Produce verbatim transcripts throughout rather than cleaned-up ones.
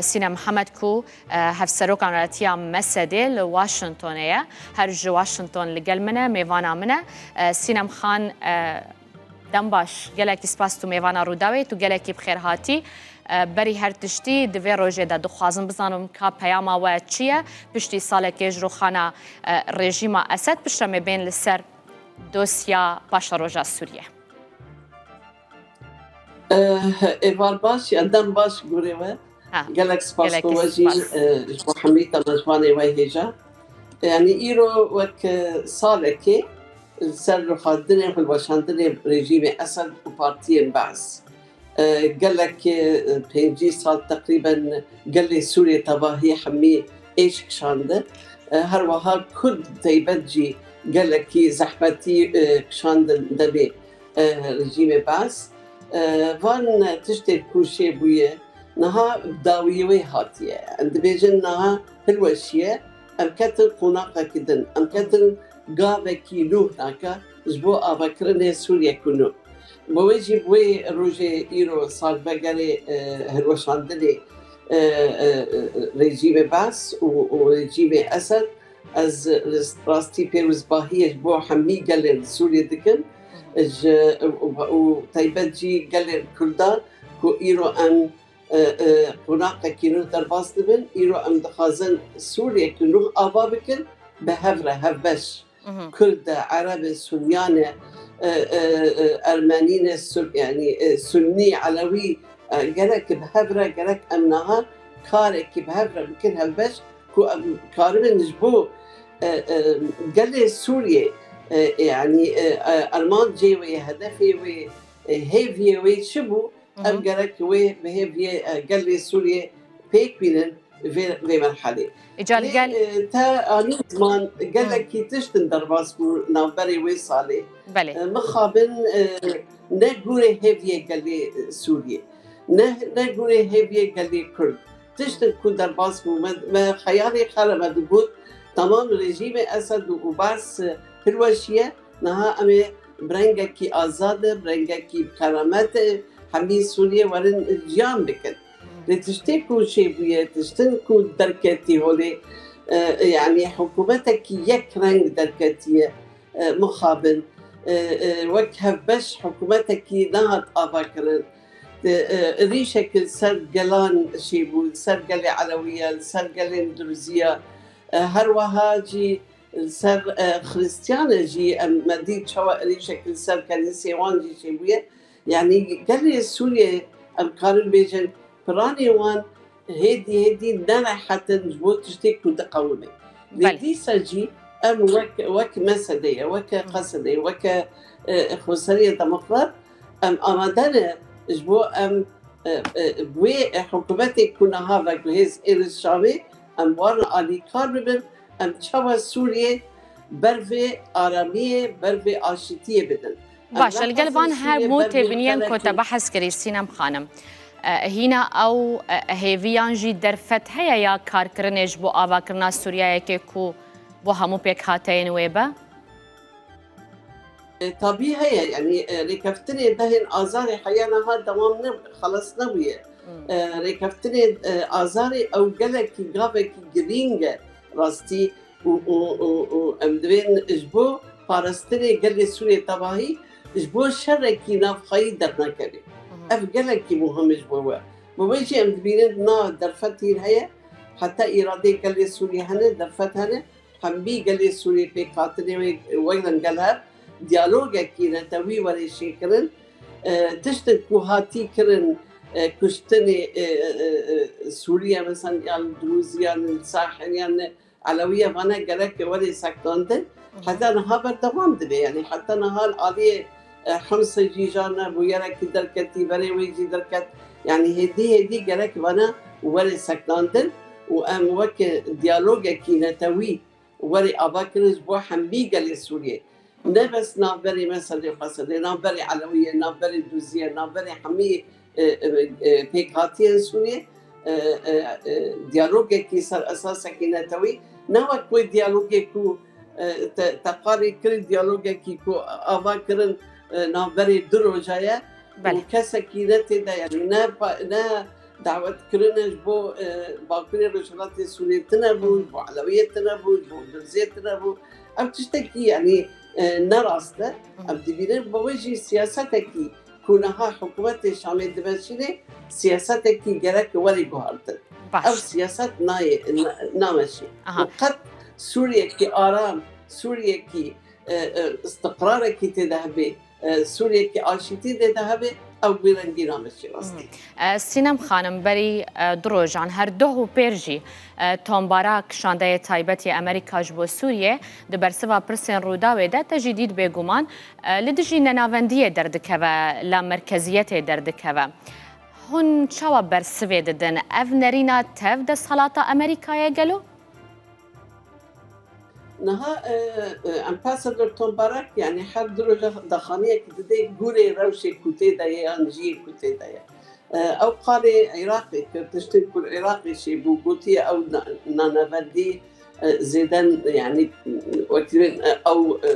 Sînem Mihemed ku, e, hevseroka nûneratiya Mesedê li Washingtonê ye. Her ji Washington li gel min e, mêvana min e. E, Sînem Xan, e, dem baş, gelekî spas tu mêvana Rûdawê, tu gelekî bi xêr hatî. E, berî her tiştî di vê rojê de dixwazim bizanim ka peyama we çi ye, piştî salekê ji rûxana, e, rejîma Esed, piştre me bên li ser dosya paşeroja Sûriye. Eh, êvar baş, ya dem baş gurê we. Ha, gelek spas gelekî ku we jî, spas. Eh, ji bo hemî temaşvanê we hêja. Yani îro wek, eh, salekê li ser rûxandinê, hilweşandinê rejîmê Esed û partiyên Baas. Eh, gelek, eh, pêncî sal teqrîben gelê Sûriyê tevahî hemî êş kişandi. Eh, her wiha Kurd taybet jî gelekî zehmetî, eh, kişandin demê, eh, rejîmê Baas. Eh, van tiştê ku çêbûye, niha dawiyê wê hatiye. Em dibêjin niha hilweşiye, em ketin qonaqekî din, em ketin gavekî nû naka ji bo avakirinê Sûriyek nû. Bi wê jî bi wê rojê îro salvegerê, eh, hilweşandinê, eh, eh, eh, rejîmê Baas û, û rejîmê Esed, ez rastî pêwizbahiyê ji bo hemî gelên Sûriyê dikim. Ji, û, û taybet jî gelên Kurdan ku îro em, e, e, qonaqekî nû derbas dibin, îro em dixwazin Sûriyekî nû ava bikin, bi hev re, hevbeş. Mhm. Kurd e, Ereb e, Suryan e, e, e, e, Ermenî ne, Sur-, yani, e, Sunnî, Elewî, e, gerek bi hev re, gerek em niha karekî bi hev re bikin hevbeş ku em karibin ji bo, e, e, gelê Sûriyê, e, e, yani, e, e, armancê wê, hedefê wê, e, hêviyê wê çi bû? Hı hı. Ev gerek wê bi hêviyê, e, gelê Sûriyê pêk bînin vê, vê merhelê. Îca li Lê, gel- e, te anî ziman gelekî tiştin derbas bû navberê wê salê. Belê. E, mixabin, e, ne gurê hêviyê gelê, e, Sûriyê, ne, ne gurê hêviyê gelê Kurd. Tiştin ku derbas bû, me, me xeyalê xwe re me digot, tamam rejîmê Esed û Baas, e, hilweşiye, niha em ê bi rengekî azad e, bi rengekî bi keramet e, hemî Sûriyê werin jiyan bikin. Lê tiştê ku çêbûye, tiştin ku derketî holê, e, yani hikûmetekî yek reng derketiye, e, mixabin, e, e, wek hevbeş hikûmetekî nehat avakirin. E, e, rîşek li ser gelan çêbû, li ser gelê Elewiya, li ser gelên Durziya, e, her wiha jî li ser, e, Xirîstiyan e jî em, me dît çawa êrîşek li ser kenîsê wan jî çêbûye. Yanî gelê Sûriyê em karin bêjin piranê wan hêdî hêdî nerehet in ji bo tiştê ku diqewime. Lê Belê. dîsa jî em wek, wek Mesedê ye, weke Hı. Qesedê, weke, e, Xweseriya Demokrat em amade ne ji bo em, e, e, wê, e, hikûmetê ku niha veguhêz ê li Şamê em wan alîkar bibin, em çawa Sûriyê ber vê aramiyê, ber vê aşitiyê bidin. Em Baş, li gel naxwazin van her Sûriyê mû ber vê têbiniyên ku te xelekê behs kirî, Sînem Xanim. E, hîna ew, e, hêviyan jî derfet heye ya karkirinê ji bo avakirina Sûriyeyekê ku bo hemû pêkhateyên wê be? E, tabî heye, yanî, e, rêkeftinê dehên Azarê heya niha dewam ne, xelas nebûye. Hmm. E, rêkeftinê, e, Azarê ew gelekî gavekî girîng e rastî û, û, û, û em divên ji bo parastinê gelê Sûriyê tevahî ji bo şerekî navxweyî dernekevin. Mhm. Ev gelekî muhim e ji bo we. Bi wê jî em dibînin na derfet hîn heye, heta îradeyê gelê Sûriyê hene, derfet hene. Hemî gelê Sûriyê pêkhatinê wê wek gel hev diyalogekî netewî were şêkirin. E, tiştin ku hatî kirin, e, kuştinê, e, e, e, Sûriye, mesela, yan Durûz, yan Sahel, yan Elewiye, vane gerek were seknandin. Hı hı. Heta niha berdewam dibe, yani heta niha aliyê, e, Himsê jî jane bûyerekî derketî, berê wê jî derket. Yani hêdî hêdî gerek vane were seknandin û em weke diyalogekî netewî were avakirin ji bo hemî gelê Sûriyê. Ne bes navberê Mesedê Xwesedê, navberê Elewiyê, navberê Duziyê, navberê hemî, e, e, e, pêkhatiyên Sûriyê, e, e, e, diyalogekî ser esasekî netewî, ne wek wê diyalogê ku, e, te, te qarê kir, diyalogekî ku ava kirin, e, navberê du roja ye û Belê. kesekî ne tê de, yani ne pa-, ne dawet kirine ji bo, e, Bakurê Rojhilatê Sûriyê tine bû, ji bo Elewiyê tine bû, ji bo Durzê tine bû. Ev tiştekî, yanî, e, ne rast e. Em dibînin, bi wê jî siyasetekî ku niha hikûmetê Şamê dimeşîne, siyasetekî gerek were guhartin. Baş. Ev siyaset nayê, na-, nameşê. Aha. Û qet Sûriyekî aram, Sûriyekî, e, e, istiqrarekî tê de hebe, e, Sûriyekî aşîtî tê de hebe, ew bi rengî nameşê rastî. E, Sînem Xanim, berî, e, du rojan her doh û pêr jî, e, Tom Barak, şandeyê taybet yê Amerîka ji bo Sûriyê, di bersiva pirsên Rûdawê de te jî dît bêguman, e, li dijî nenavendiyê derdikeve, la merkeziyetê derdikeve. Hûn çawa bersivê didin? Ev nerîna tev desthelata Amerîkayê gelo? Niha, e, e, Ambasador Tom Barak, yanî her du roja daxaniyek dide gurê rewşê ku tê de ye yan jiyê ku tê de ye. E, ew qalê Iraqê kir, tiştên ku li Iraqê çêbû, gotiye ew na-, nanavendî, e, zêde, yanî, wekî, e, ew,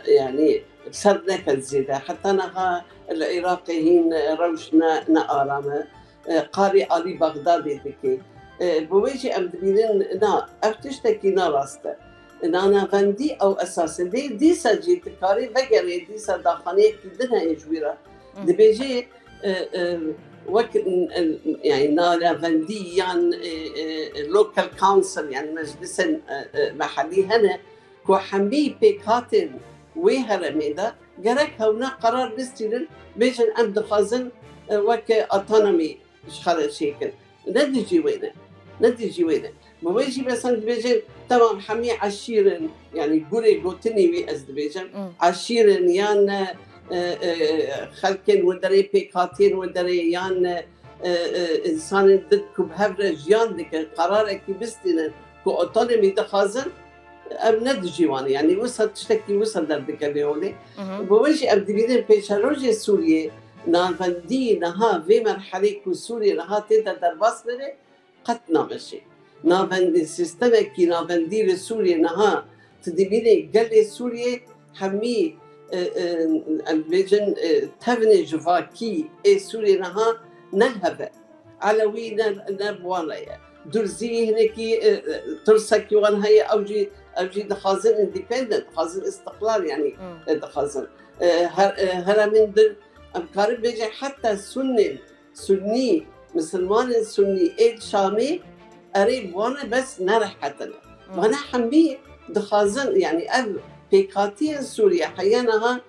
e, yanî ser neket zêde. Heta niha li Iraqê hîn rewş ne, ne aram e. E, qarê alî Bexdadê dike. E, bi wê jî em dibînin, na, ev tiştekî narast e. Nanavendî ew esas e. Dê dîsa jî dikarê vegerê dîsa daxaneyekî din heye ji wî re. Hı. Dibêje, e, e, wek, e, yani nanavendî yan, e, e, local council, yani meclisên, e, e, mehellî hene ku hemî pêkhatên wê herêmê de gerek hewna qerar bistînin, bêjin em dixwazin, e, weke autonomy ji xwe re çêkin. Ne dijî wê ne. Ne dijî wê ne. Bi wê jî mesela dibêjin, temam hemî eşîr in, yani gurê gotinî wî ez dibêjim, Hmm. eşîr in yan, e, e, xelkên wi derê, pêkhatiyên wi derê yan, e, e, insanên din ku bi hev re jiyan dikin, qerarekî bistînin ku otonomî dixwazin, ev ne dijî wan e. Yani wisa tiştekî wisa derdikeve holê. Mhm. Bi wê jî em dibînin pêşerojê Sûriyê, navendî niha vê merhelê ku Sûriyê niha tê de derbas bibe, qet nameşê. Navendî, sîstemekî navendî li Sûriyê niha, tu dibînî gelê Sûriyê hemî, e, e, em dibêjin, e, tevnê civakî ê Sûriyê niha ne li hev e. Elewî ne, ne bi wan re ye. Durzî hinekî, e, e, tirsekî wan heye, ew jî, ew jî dixwazin independent, dixwazin istiqlal, yanî, Hmm. e, dixwazin. E, her, e, heremên din, em karin bêjin heta Sunnên, Sunnî, misilmanên Sunnî ê Şamê, erê, bi wan re bes nerehet in. Hmm. Vana hemî dixwazin, yanî ev pêkhatiyên Sûriye heye niha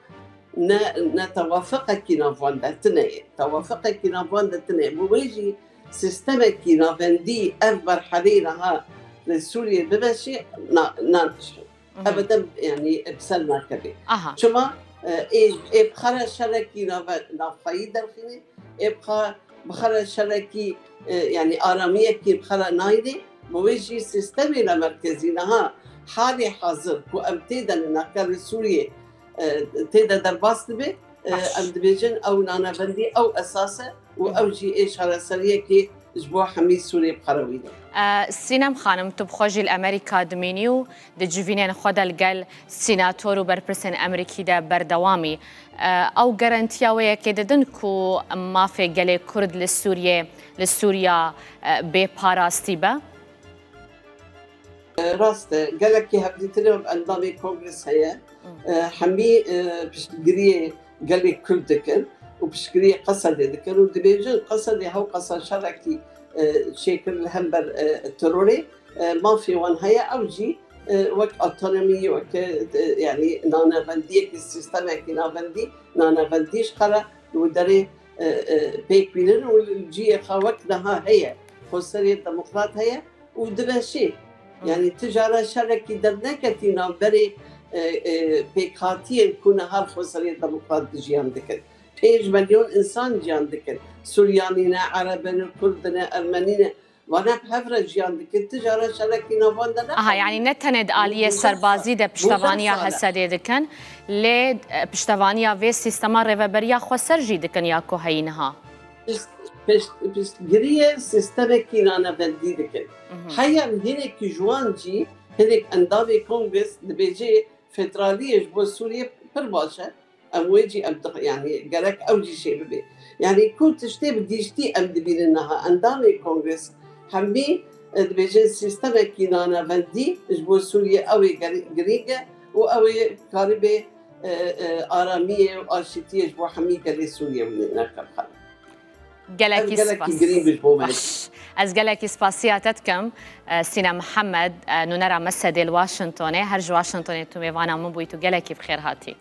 ne, ne tewafiqekî nav wan de tune ye. Tewafiqekî nav wan de tune ye. Bi wê jî sîstemekî navendî ev merheleyê niha li Sûriyê bimeşe, na, nan tişkî. Mhm. Ebeden, yanî, bi ser nakevê. Aha. Çima, e, ê, ê bi xwe re şerekî nave-, navxweyî derxînê, ê bi xwe, bi xwe re şerekî, e, yanî aramiyekî bi xwe re nayînê, bi wê jî sîstemê nemerkezî niha halê hazir ku em tê de li navkar li Sûriyê, e, tê de derbas dibe, e, Baş. em dibêjin ew nanavendî ew esas e û Hı hı. ew jî ê çareseriyekê ji bo hemî Sûriyê bi xwe re wî ne. E, Sînem Xanim, tu bi xwe jî li Amerîka dimînî û di civînên xwe de li gel sînator û berpirsên Amerîkî de berdewamî. E, ew garantiya wê yekê didin ku mafê gelê Kurd li Sûriyê, li Sûriya, e, bê parastî be? Rast e, gelekî hevdîtinê endamê Kongres heye. Hmm. E, hemî, e, piştgiriyê gelê Kurd dikin û piştgiriyê Qesedê dikin û dibêjin Qesedê hewqasa şerekî, e, çêkir li hember, e, terorê, e, mafê wan heye, ew jî, e, wek otonomî, wek, e, yanî nanavendiyekî, sîstemekî navendî, nanavendî ji xwe re li derê, e, e, pêk bînin û cihê xwe wek niha heye. Xweserê demokrat heye. û dimeşê. Hı. Yani tijara şerekî derneketî navberê, e, e, pêkhatiyên ku niha li Xweserê Demokrat dijiyan dikin. Pênc milyon insan jiyan dikin. Suryanî ne, Ereb in, Kurd ne, Ermenî ne. Vana bi hev re jiyan dikin. Tijara şerekî nav wan de ne. Aha, yani ne tenê di aliyê serbazî de piştevaniya Hesedê dikin, lê, e, piştevaniya vê sîstema rêveberiya xweser jî dikin ya ku heyî niha. Pişt-, pişt-, piştgiriyê sîstemekî nanavendî dikin. Mhm. Heya hinekî ji wan jî, hinek endamê Kongres dibêje federaliyê ji bo Sûriyê pir baş e. Em wê jî em dix-, yanî gerek ew jî çê bibe. Yanî ku tiştê bi giştî em dibînin niha endamê kongres hemî, e, dibêjin sîstemekî nanavendî ji bo Sûriyê ew ê ger-, girîng e û ew ê karibê, e, e, aramiyê û aşîtiyê ji bo hemî gelê Sûriyê bidine qelxan. Gelekî Ev gelekî spas. Girîng bi ji bo me. Baş. Ez gelekî spasiya te dikim. E, Sîne Mihemed, e, nûnera me sedê li Washingtonê. Her ji Washingtonê tu mêvana min bûyî, tu gelekî bi xêr hatî.